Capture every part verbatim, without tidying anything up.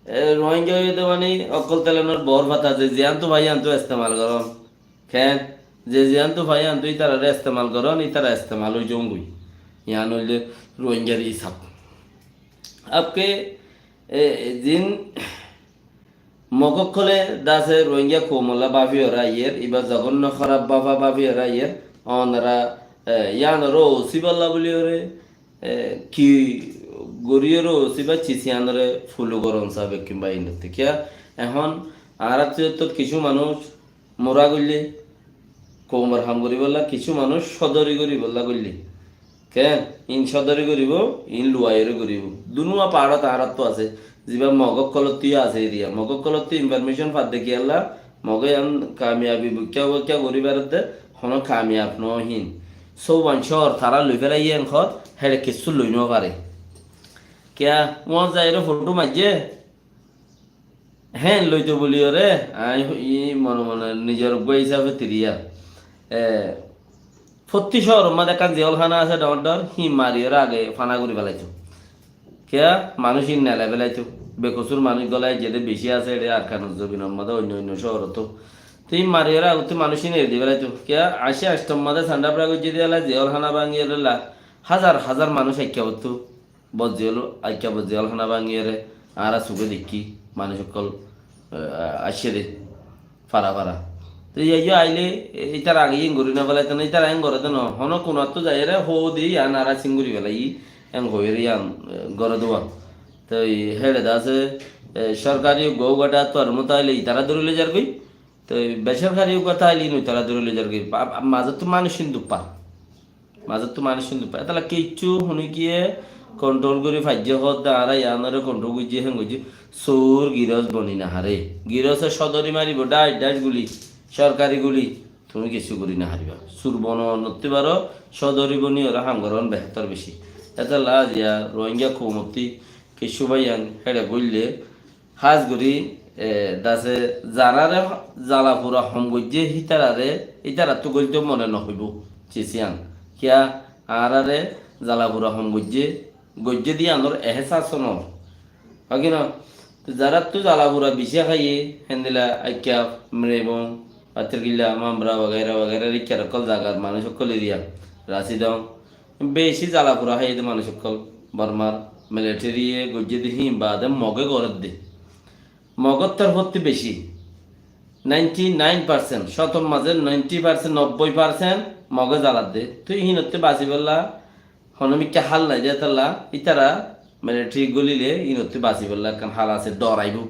E, Rohingya óiye de mani ókkol telenor bor fata ze ziyántu fai yíantu estemal goron. Ken? Ze ziyántu fai yíantu ítarare estemal goron, ítara estemal ói zongói. Yían óilde Rohingyar isab. Abke, e, zin Mog ókkole dase Rohingya koumolla báfiyore aiyer, iba zogonno hóraf báfa báfiyore aiyer, onora, e, yíanore ósibolla buliyore, e, ki goriyore ósiba cis yíanore fulu goron sa bekkún bái inotte. Kiyá? Ehón añárattú kissú manúic mura goille, koumor ham goríbolla, kissú manúic sodori goríbolla goille. Ken? In sodori goríbo, in luwaiyore goríbo. Dunúa paárot añárattú asé, ziba Mog ókkolottú asé eriya. Mog ókkolottú information fadde kiyólla, Moge yían kamiyabi bukka bukka gorí beredde, hono kamiyab no hín. Sóuwan cóor tará loi félaiye en hot, héçe kissú loi no fare. Kiyá, uán zaiyore fothó maijje? Héen loito buliyore, añí mone mone nizor uggúa hísafe tiriya. E, fottí cóoror mazé ekkán ziyólhána asé dhoóñr dhoóñr, híin mariyore age fana gorí felaito. Kiyá? Manúic híin nelai felaito. Bekosúr manúic gólai zede beci asé, ede Arkanor zobinor mazé oinno oinno cóorottú. Te híin mariyore agottú manúic híin eri di felaito. Kiyá? Añcí añctor mazé Sandabra goijjé de ela ziyólhána báñgiyore la házar házar manúic aikká fottú. Bozziyól, aikká bozziyólhána báñgiyore añára suge deikkí, manúic ókkol, e, aiccé de, fara fara. Te iyá iyó aile, e, ítara age yín gorí no felaito no, ítara yín goré de no, hono kunattú zaiyore hoó de yían añára sin gorí felaiyi, en hoiyore yían, e, goré de uán. Te héçe de asé, e, sorkari uggúa uggúa daftor mota aile ítara dóri loi zargói, te besorkari uggúa táile yín ítara dóri loi zargói. Ba-, ba-, mazottú manúic hín duppar. Mazottú manúic hín duppar. Ettolla kissú hunikiye kontrol gorí faijje hoódde, añára yíanore kontrol goijjí, héen goijjí. Sur giros boni no fare. Girose sodori maribo, dhac dhac guli, sorkari guli. Tuñí kissú gorí no fariba. Sur bononottú baro, sodori boniyore ham goron behétor beci. Ettolla aziya Rohingya koumottú kissú báiyain héçe goille, hás gorí, e, dase zarare zalafura hom goijjé, hítarare, hítarattú goilto mone no hoibo, cis yían. Kiyá? Añárare zalafura hom goijjé, goijjé de yíanor ehesas no. Hó ki no? Zarattú zalafura beci háiye, héndilla Aikka, Mrebong, Patirkilla, Mambra, wagaira wagaira, Rikkar ókkol zagar manúic ókkol eriya, Rasidong, beci zalafura háiye de manúic ókkol, Bormar militariye goijjé de híin baade Moge gorédde. Mogor torfóttu beci, ninety nine percent, cótor mazé ninety percent, nobboi percent Moge zaladde. Tui híinottú basibólla hono mikká hál nai de, etolla ítara militari gólile híinottú basibólla ekkán hál asé, doraibó.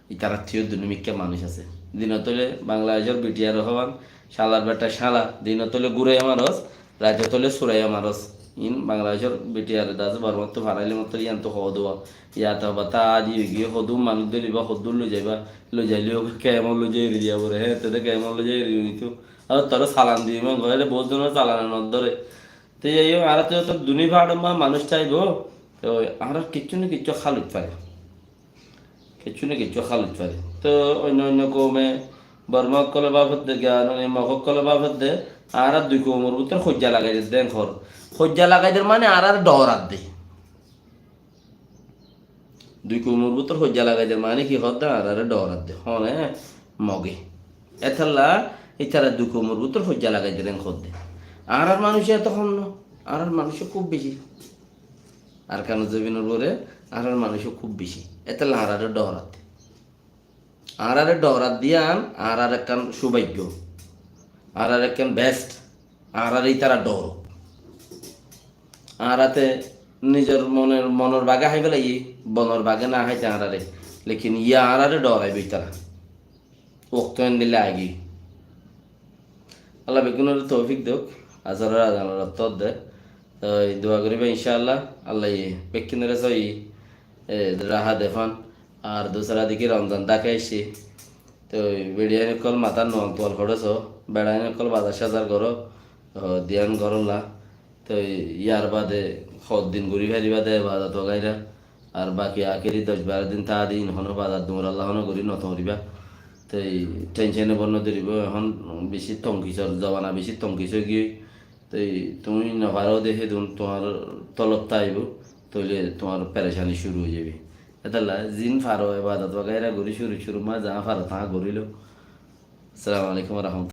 Ítarattú yó dunú mikká manúic asé. Dinot óile Bangladecór B T R hoiban, cálar beça cála, dinot óile gúraiya maros, raitot óile súraiya maros. Iín Bangladecór B T R de asé, Bormattú faraile mottor yíantu hoó de. Yíato hoba tá adi ói giyé, hodún manúic dóriba, hodún loi zaiba, loi zaile yó kemot loi zai eri diya fore, hé, tede kemot loi zai eri ditu. Ar tore salan diyum, goile bout zonor salan no dóre. Te ei añára to dunú façor ma-, manúic táibo, to añára kissú na kissú hál óit fare. Kissú na kissú hál óit fare. To oinno oinno koume Borma ókkole bafedde, giyá, mane Mog ókkole bafedde, añára dui koumor bútore hoijja lagai der de en hor. Hoijja lagai der mane añárare dhoradde. Dui koumor bútore hoijja lagai der mane ki hoódde, añárare dhoradde. Hone? Moge. Etolla ítara dui koumor bútore hoijja lagai der en hoódde. Añárar manúic eto hom no, añárar manúic kúb beci. Arkanor zobinor uore añárar manúic kúb beci. Etolla añárare dhoradde. Añárare dhoradde yían añárar ekkán subáiggo, añárar ekkán best, añárare ítara dhorok. Añára te nizor monor, monor bage hái félaiyi, bonor bage no háite añárare. Lekin yá añárare dhoraibo ítara. Okto endilla aigiyói. Allah bekkúnore toufik douk, asaror azanor ottót de. Toi dua goriba incállah, Allaye bekkúnore sóiyi, e, raha defán. Ar dusra diki Romzan daki aicce. Toi beçiyain ókkol matát nuan tual foçó so, beçain ókkol bazar sazar goró, o, diyan gorólla. Toi yar bade hoddin guri fariba de bazar wagaira. Ar baki akeri doc baro din táa de in hono bazar duñralla hono guri no tuñriba. Toi tension e bor no duribo, ehón beci tonkisor zobana, beci tonkis ói giyói. Toi tuñí no faro de hédun tuáñr tolob táibo, toile tuáñr perecani curu ói zaibo. Étolla zin faro ebadot wagaira gorí cúru cúru ma za faro ta gorí lo. Assalamu alaikum wa rahmatullahi.